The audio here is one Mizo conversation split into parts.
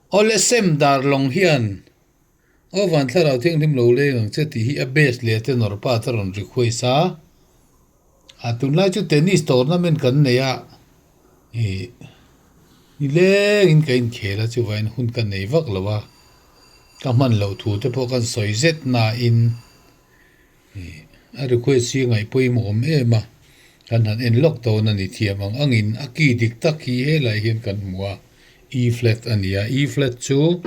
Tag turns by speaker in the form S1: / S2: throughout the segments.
S1: Awle sem dar lawng hian Aw van thlarau thianghlim lo leng ang che tih hi a bass leh a tenor part a rawn request a. A tunlai chu tennis tournament kan nei a, ih nilengin ka inkhel a chuvangin hun ka nei vak lo a, ka hman loh thu te pawh kan sawi zet nain ih a request hi a ngaih pawimawh awm em a, kan han en lawk dawn a ni thiam ang angin a key dik tak hi helaiah hian kan hmu a. E flat a ni a, E flat chu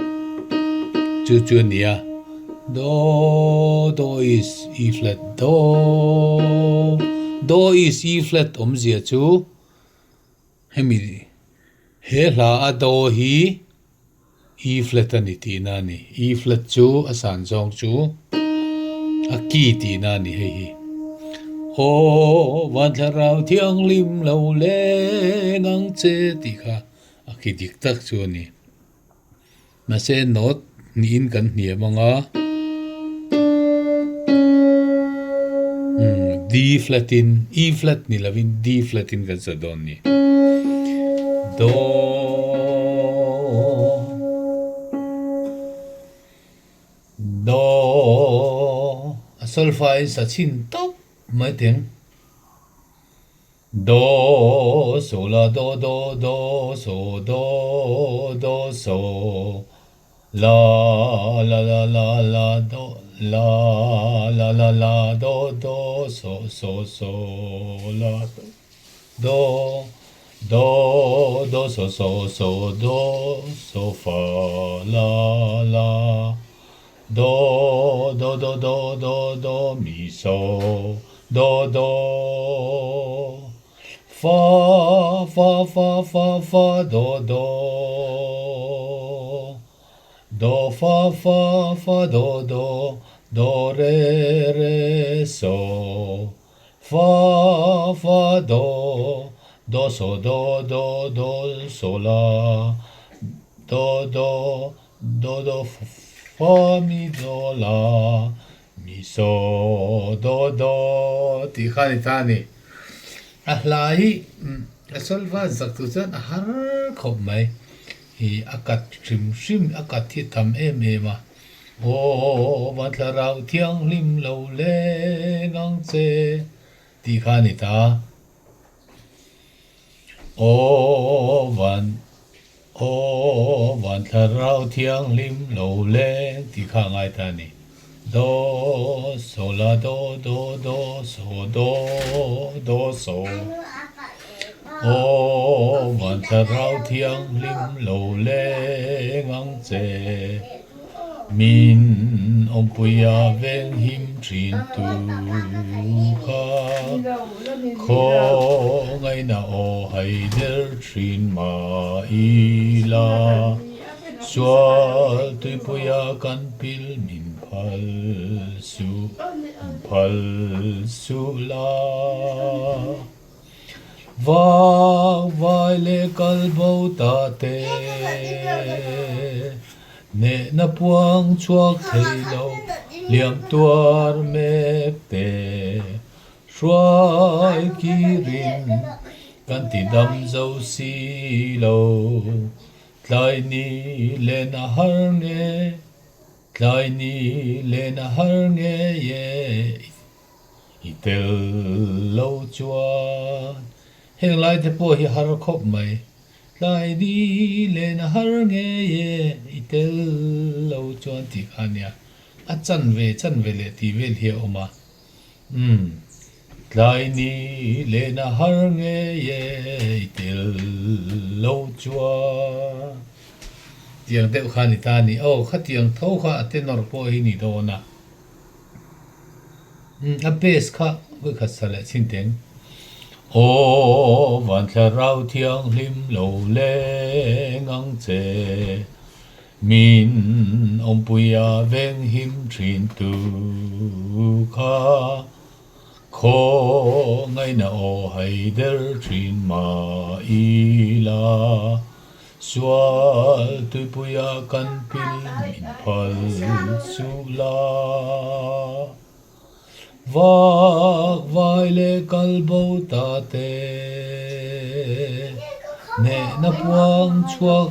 S1: chu chu a ni a, Do, Do is E flat, Do, Do is E flat awmzia chu hemi he hla a Do hi E flat a ni tihna a ni, E flat chu a san zawng chu a key tihna a ni hei hi. Aw van thlarau thianghlim lo leng ang che tih kha A khi dik tak chu a ni. Mahse note hnihin kan hniam ang a, umm D flat in E flat ni lovin D flat in kan sa dawn a ni. Do Do a solfa in sa chhin tawp mai teng. Do so la do do do so do do so la la la la la do la la la la do do so so so la do do do do so so so do so fa la la Do do do do do do mi so do do fa fa fa fa fa do do do fa fa fa do do do re re so fa fa do do so do do do so la do do Do do fa mi do la mi so do do tih kha a ni ta a ni. A hla hi a solfa zak tur chuan a har khawp mai. Ih a kat hrim hrim a kat hi a tam em em a. Aw van thlarau thianghlim lo leng ang che tih kha a ni ta. Aw van Aw van thlarau thianghlim lo leng tih kha a ngai ta a ni. Do so la do do do so do do so Aw van thlarau thianghlim lo leng ang che. Min awmpuia venghim thin tu kha khawngaihna aw hai der thin mah ila sual tuipuia kan pil min phal suh phal suh la. Vak vai leh kal bo ta te Hnehna puang chhuak thei lo liam tuar mek te Hruai kirin kan ti dam zo si lo Tlai ni len a har nge Tlai ni len a har nge ye I tel lo chuan heng lai te pawh hi har khawp mai. Tlai ni len a har ngei e, i tel lo chuan tih kha ania. A chan ve chan ve leh tih vel hi a awm a. Umm. Tlai ni len a har ngei e, i tel lo chuan. Tiang deuh kha a ni ta a ni. Aw, khatiang tho kha a tenor pawh hi ni dawn a. A bass kha vawikhat sa leh chhin teng. Aw van thlarau thianghlim lo leng ang che, min awmpuia venghim thin tu kha, khaw ngaihna aw hai der thin mah ila. Sual tuipuia kan pil min phal suh la. Vak vai leh kal bo ta te. Hnehna puang chhuak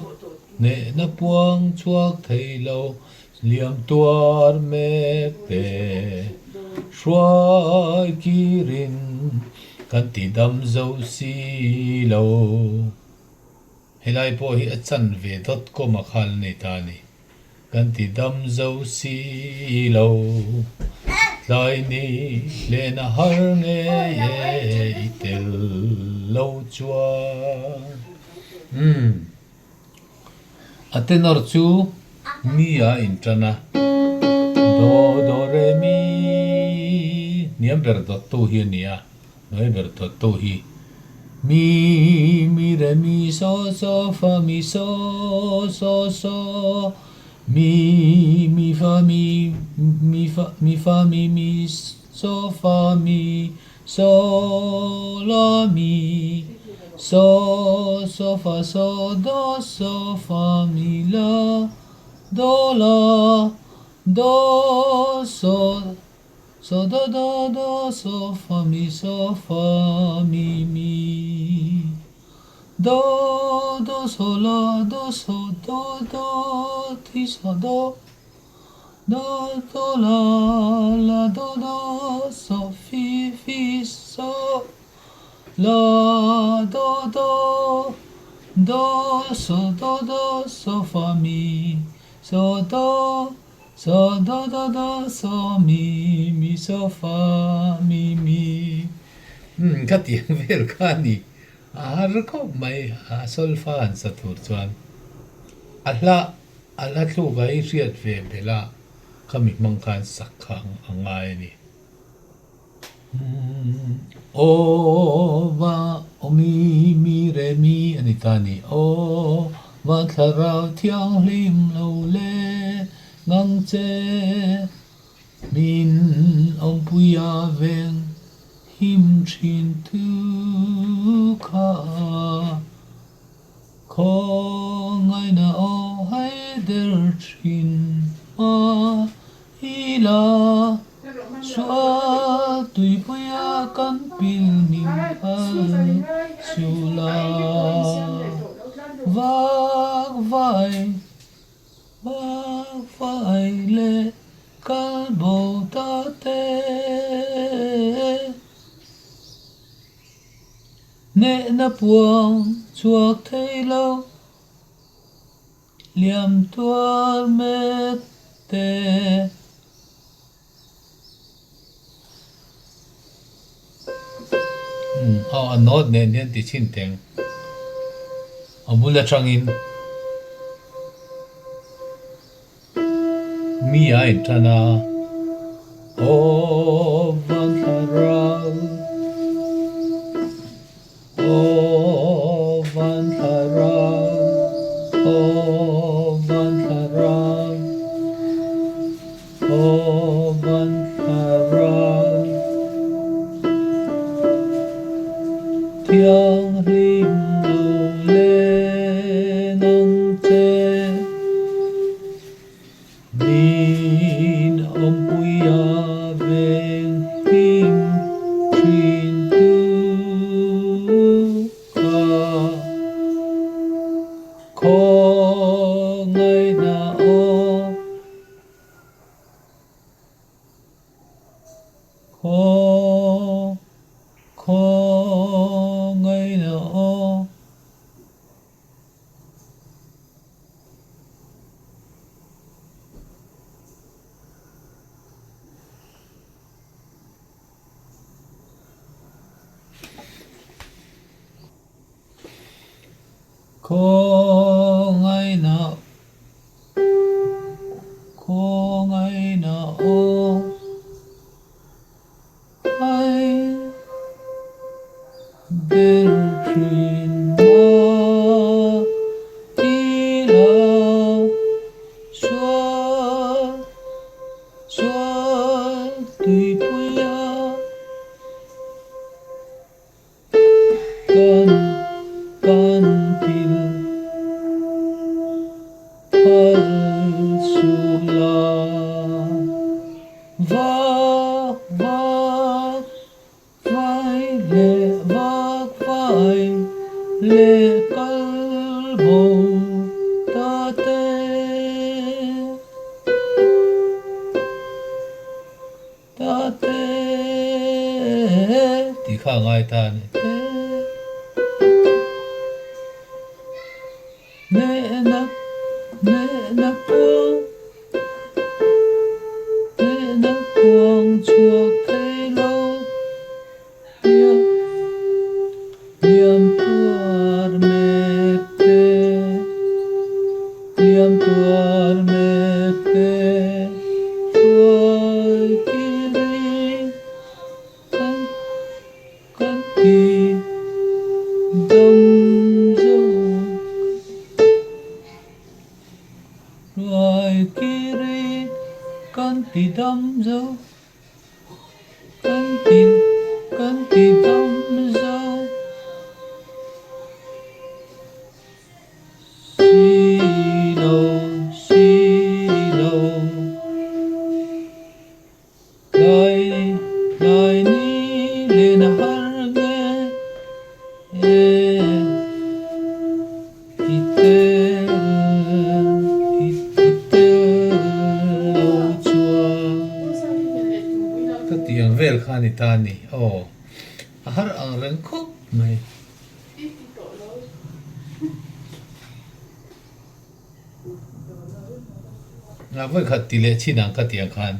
S1: Hnehna puang chhuak thei lo liam tuar mek te hruai kirin kan ti dam zo si lo. Helai pawh hi a chanve dot com a khan a nei ta a ni. Kan ti dam zo si lo. Tlai ni len a har ngei e i tel lo chuan. Umm. A tenor chu mi a intan a. Do do re mi hniam ber dawttu hi a ni a, hnuai ber dawttu hi mi mi re mi so so fa mi so so so mi mi fa mi mi fa mi fa mi mi so fa mi So la mi so so fa so do so fa mi la do la do so so do do do so fa mi so fa mi mi do do so la do so do do ti so do Do do la la do do so fi fi so la do do do so do do so fa mi so do so do do do so mi mi so fa mi mi. Umm ka tiang vel kha a ni. A har khawp mai a solfa han sa tur chuan a hla A hla thluk a i hriat ve belh a, khami hmang khan sak kha a ngai a ni. Aw va aw mi mi re mi a ni ta ni. Aw va thlarau thianghlim lo le ngang che min awmpui a veng him thin tu kha. Khawngaihna aw hai der thin hma i la, Sual tuipuia kan pil min phal suh la. Vak vai, vak vai leh kal bo ta te. Hnehna puang chhuak thei lo liam tual mek te. Aw a note nen hian ti chhin teng a bul atangin Mi a intan a, Aw van thlarau, aw van thlarau, aw van thlarau, aw van thlarau, Thianghlim lo leng ang che. Min awmpui a veng him thin tu kha. Khawngaihna aw. Khaw khawngaihna aw. Khawngaihna khawngaihna aw hai ber thin mah ila sual sual tuipuia. Kan kan pil. kha a ngai ta a ni. Hnehna, hnehna puang, hnehna puang chhuak thei lo. Hliam, hliam tuar mek te, hliam tuar mek te, hruai kiri kan kan ti dam zo. Hruai kiri kan ti dam zo. Kan ti kan ti dam zo si lo si lo Tlai tlai ni len a har nge e I tel i tel lo chuan. Ka tiang vel kha ni ta ni aw a har ang reng khawp mai. Nga vawi khat ti leh chin ang ka tiang khan.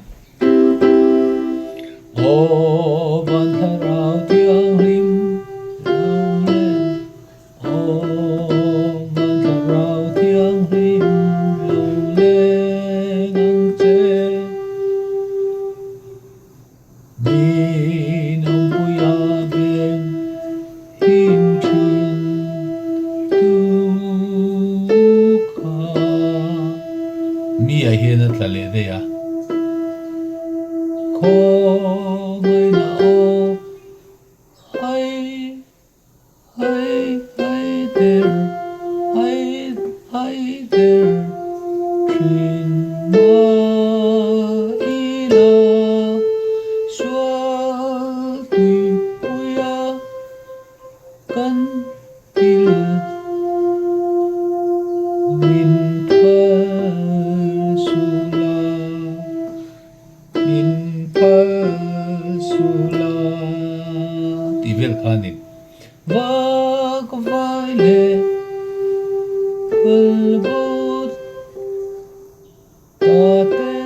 S1: Aw van thlarau thianghlim lo leh Aw van thlarau thianghlim lo leng ang che. Min awmpuia veng him thin tu kha. Mi ah hian a tla leh daih a. Khawngaihna aw hai. Hai hai der, hai hai der, thin mah ila sual tuipuia kan til min phal sula. Min phal sula tih vel kha a ni. Vak vai leh kal bo ta te,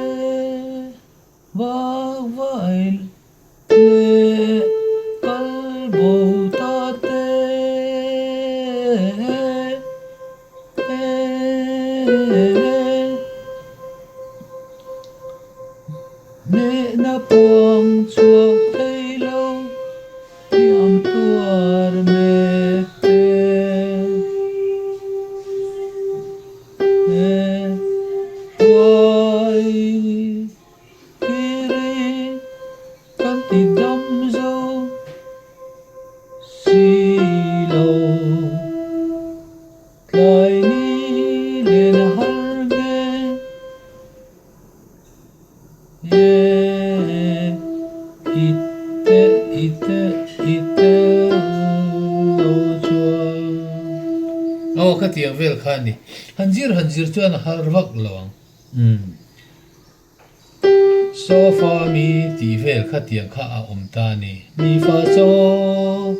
S1: vak vai leh kal bo ta te. Hnehna puang chhuak thei lo hliam tuar mek te. He hruai kiri kan ti dam zo si lo. Tlai ni len a har nge. I te i te i te lo chuan. Aw khatiang vel kha a ni. Han zir han zir chuan a har vak lo ang. Umm. Sofa mi tih vel khatiang kha a awm ta a ni. Mi fa chaw.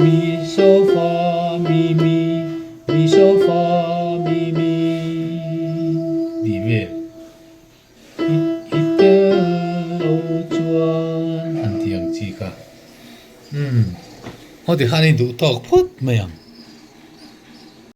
S1: Mi so fa mi mi, mi so fa mi mi tih vel i i tel lo chuan an ti ang chi kha. Umm, haw ti khan i duh tawk phawt mai ang.